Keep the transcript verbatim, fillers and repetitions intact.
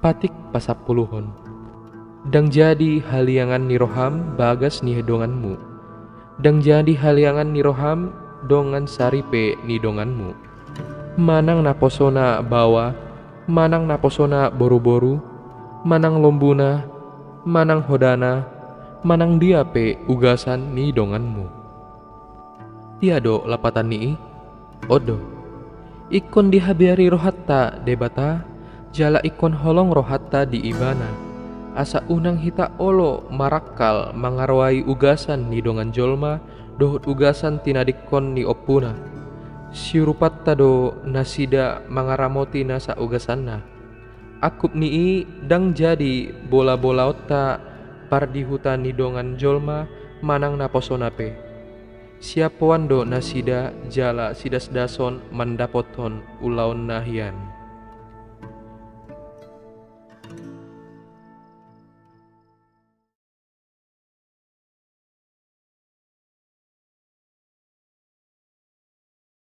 Patik pasampuluhon. Ndang jadi haliangan ni roham bagas ni donganmu. Ndang jadi haliangan ni roham dongan saripe ni donganmu. Manang naposona baoa, manang naposona boruboru, manang lombuna, manang hodana, manang dia pe ugasan ni donganmu. Dia do lapatan ni i? On do. Ingkon dihabiari rohanta Debata, jala ingkon holong rohanta di Ibana, asa unang hita olo marangkal mangaroai ugasan ni dongan jolma dohot ugasan tinadingkon ni ompuna. Siurupanta do nasida mangaramoti nasa ugasanna. Angkup ni i ndang jadi bolabolaonta pardihuta ni dongan jolma manang naposona pe. Siapoan do nasida jala sidasdason mandapothon ulaonna hian.